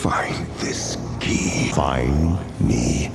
Find this key. Find me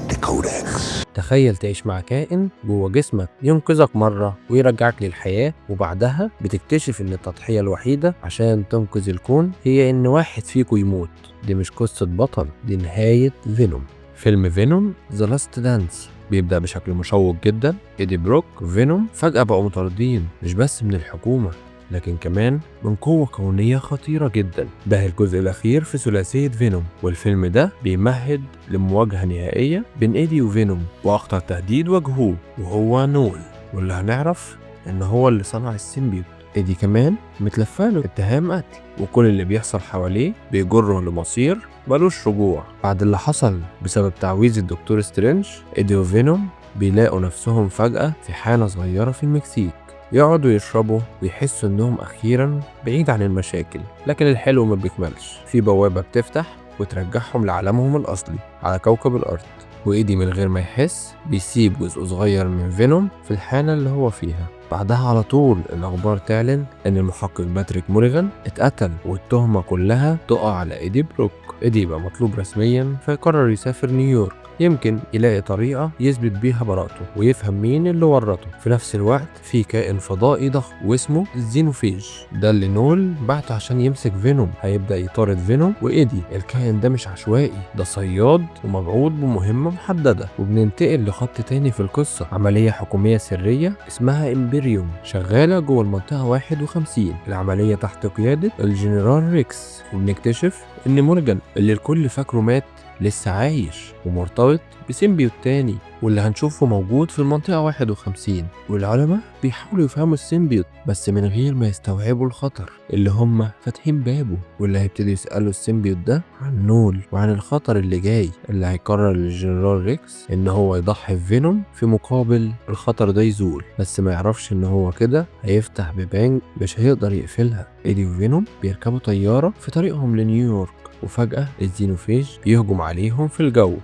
the Codex. تخيل تعيش مع كائن جوه جسمك ينقذك مرة ويرجعك للحياة، وبعدها بتكتشف إن التضحية الوحيدة عشان تنقذ الكون هي إن واحد فيكو يموت. دي مش قصة بطل، دي نهاية فينوم. فيلم فينوم The Last Dance بيبدأ بشكل مشوق جدا. إيدي بروك وفينوم فجأة بقوا مطاردين مش بس من الحكومة لكن كمان من قوة كونية خطيرة جدا. ده الجزء الأخير في ثلاثية فينوم، والفيلم ده بيمهد لمواجهة نهائية بين إيدي وفينوم وأخطر تهديد واجهوه وهو نول، واللي هنعرف إن هو اللي صنع ال symbiote. إيدي كمان متلفقله اتهام قتل، وكل اللي بيحصل حواليه بيجره لمصير ملوش رجوع. بعد اللي حصل بسبب تعويذة الدكتور سترينج، إيدي وفينوم بيلاقوا نفسهم فجأة في حانة صغيرة في المكسيك، يقعدوا يشربوا ويحسوا انهم اخيرا بعيد عن المشاكل. لكن الحلو ما بيكملش، في بوابة بتفتح وترجعهم لعالمهم الاصلي على كوكب الارض، وايدي من غير ما يحس بيسيب جزء صغير من فينوم في الحانة اللي هو فيها. بعدها على طول الأخبار تعلن إن المحقق باتريك موليغان اتقتل، والتهمة كلها تقع على إيدي بروك. إيدي يبقى مطلوب رسميا، فيقرر يسافر نيويورك يمكن يلاقي طريقة يثبت بيها براءته ويفهم مين اللي ورطه. في نفس الوقت في كائن فضائي ضخم واسمه الزينوفيج، ده اللي نول بعته عشان يمسك فينوم. هيبدأ يطارد فينوم وإيدي. الكائن ده مش عشوائي، ده صياد ومبعوث بمهمة محددة. وبننتقل لخط تاني في القصة، عملية حكومية سرية اسمها إمبريوم شغالة جوه المنطقة 51. العملية تحت قيادة الجنرال ريكس، وبنكتشف إن مورجان اللي الكل فاكره مات لسه عايش ومرتبط ب symbiote تاني، واللي هنشوفه موجود في المنطقة 51. والعلماء بيحاولوا يفهموا ال symbiote بس من غير ما يستوعبوا الخطر اللي هم فاتحين بابه، واللي هيبتدوا يسألوا ال symbiote ده عن نول وعن الخطر اللي جاي، اللي هيقرر الجنرال ريكس ان هو يضحي بفينوم في مقابل الخطر ده يزول، بس ما يعرفش ان هو كده هيفتح بيبان مش هيقدر يقفلها. ايدي وفينوم بيركبوا طيارة في طريقهم لنيويورك، وفجأة الزينوفيج بيهجم عليهم في الجو.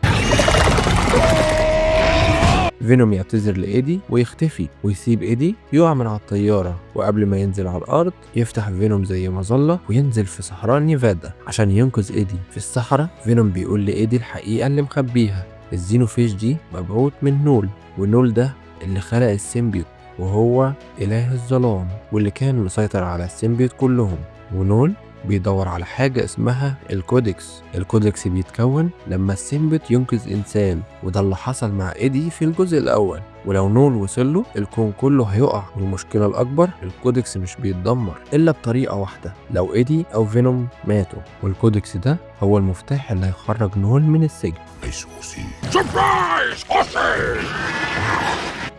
فينوم يعتذر لإيدي ويختفي ويسيب إيدي يقع من على الطيارة، وقبل ما ينزل على الأرض يفتح فينوم زي مظلة وينزل في صحراء نيفادا عشان ينقذ إيدي. في الصحراء فينوم بيقول لإيدي الحقيقة اللي مخبيها، الزينوفيج دي مبعوث من نول، ونول ده اللي خلق ال symbiote وهو إله الظلام واللي كان مسيطر على ال symbiote كلهم. ونول بيدور على حاجة اسمها ال Codex. ال Codex بيتكون لما ال symbiote ينقذ إنسان، وده اللي حصل مع إيدي في الجزء الأول، ولو نول وصله الكون كله هيقع. والمشكلة الأكبر ال Codex مش بيتدمر إلا بطريقة واحدة، لو إيدي أو فينوم ماتوا، وال Codex ده هو المفتاح اللي هيخرج نول من السجن. Surprise, horses!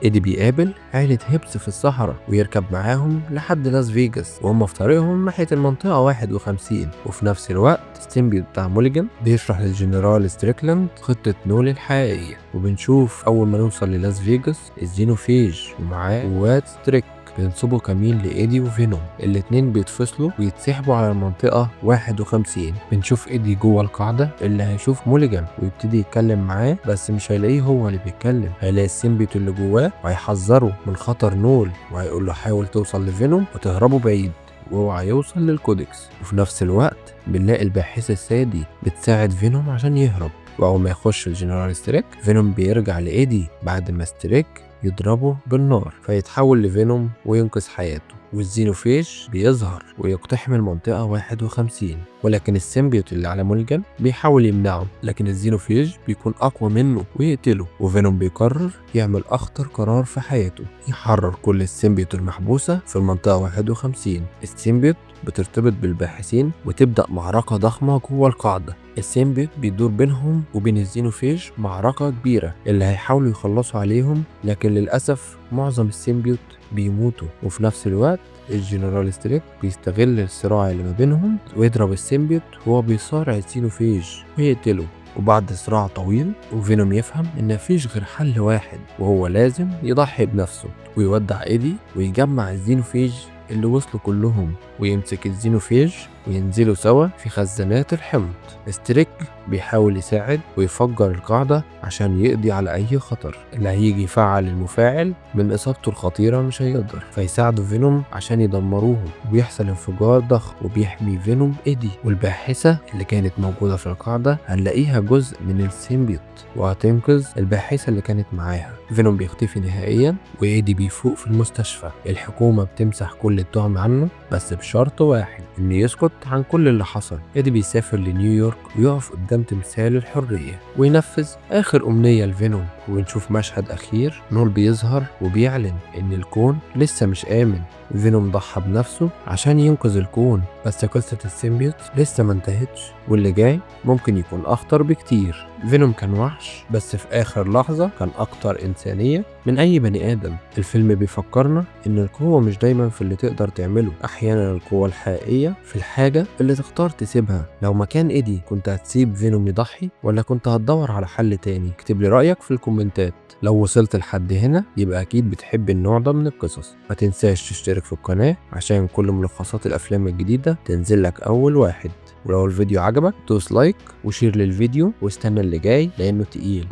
ايدي بيقابل عيلة هيبس في الصحراء ويركب معاهم لحد لاس فيجاس، وهم في طريقهم ناحية المنطقة 51. وفي نفس الوقت ال symbiote بتاع موليجان بيشرح للجنرال ستريكلاند خطة نول الحقيقية. وبنشوف أول ما نوصل للاس فيجاس الزينوفيج ومعاه قوات ستريك بينصبوا كمين لإيدي وفينوم، الاتنين بيتفصلوا ويتسحبوا على المنطقة 51. بنشوف إيدي جوه القاعدة اللي هيشوف موليجان ويبتدي يتكلم معاه، بس مش هيلاقيه هو اللي بيتكلم، هيلاقي ال symbiote اللي جواه وهيحذره من خطر نول وهيقول له حاول توصل لفينوم وتهربوا بعيد واوعى يوصل لل Codex. وفي نفس الوقت بنلاقي الباحثة سادي بتساعد فينوم عشان يهرب، وأول ما يخش الجنرال ستريك فينوم بيرجع لإيدي بعد ما ستريك يضربه بالنار فيتحول لفينوم وينقذ حياته. والزينوفيج بيظهر ويقتحم المنطقة 51، ولكن ال symbiote اللي على مولجان بيحاول يمنعه، لكن الزينوفيج بيكون أقوى منه ويقتله. وفينوم بيقرر يعمل أخطر قرار في حياته، يحرر كل ال symbiote المحبوسة في المنطقة 51. ال symbiote بترتبط بالباحثين وتبدأ معركة ضخمة جوه القاعدة. ال symbiote بيدور بينهم وبين الزينوفيج معركة كبيرة اللي هيحاولوا يخلصوا عليهم، لكن للأسف معظم ال symbiote بيموتوا. وفي نفس الوقت الجنرال ستريك بيستغل الصراع اللي ما بينهم ويضرب ال symbiote وهو بيصارع الزينوفيج ويقتله. وبعد صراع طويل وفينوم يفهم إن مفيش غير حل واحد، وهو لازم يضحي بنفسه ويودع إيدي ويجمع الزينوفيج اللي وصلوا كلهم ويمسك الزينوفيج وينزلوا سوا في خزانات الحمض. ستريك بيحاول يساعد ويفجر القاعدة عشان يقضي على أي خطر. اللي هيجي يفعل المفاعل من إصابته الخطيرة مش هيقدر، فيساعدوا فينوم عشان يدمروهم، وبيحصل انفجار ضخم وبيحمي فينوم إيدي. والباحثة اللي كانت موجودة في القاعدة هنلاقيها جزء من ال symbiote وهتنقذ الباحثة اللي كانت معاها. فينوم بيختفي نهائيا وإيدي بيفوق في المستشفى. الحكومة بتمسح كل التهم عنه بس بشرط واحد، إنه يسكت عن كل اللي حصل. إيدي بيسافر لنيويورك ويقف قدام تمثال الحرية وينفذ آخر أمنية لفينوم. ونشوف مشهد أخير، نول بيظهر وبيعلن إن الكون لسه مش آمن. فينوم ضحى بنفسه عشان ينقذ الكون، بس قصة ال symbiote لسه ما انتهتش، واللي جاي ممكن يكون أخطر بكتير. فينوم كان وحش، بس في آخر لحظة كان أكتر إنسانية من أي بني آدم. الفيلم بيفكرنا إن القوة مش دايما في اللي تقدر تعمله، أحيانا القوة الحقيقية في الحاجة اللي تختار تسيبها. لو مكان إيدي كنت هتسيب فينوم يضحي ولا كنت هتدور على حل تاني؟ اكتب لي رأيك في الكومنتات. لو وصلت لحد هنا يبقى أكيد بتحب النوع ده من القصص. ما تنساش تشترك في القناة عشان كل ملخصات الأفلام الجديدة تنزل لك أول واحد. ولو الفيديو عجبك دوس like و share للفيديو واستنى اللي جاي لأنه تقيل.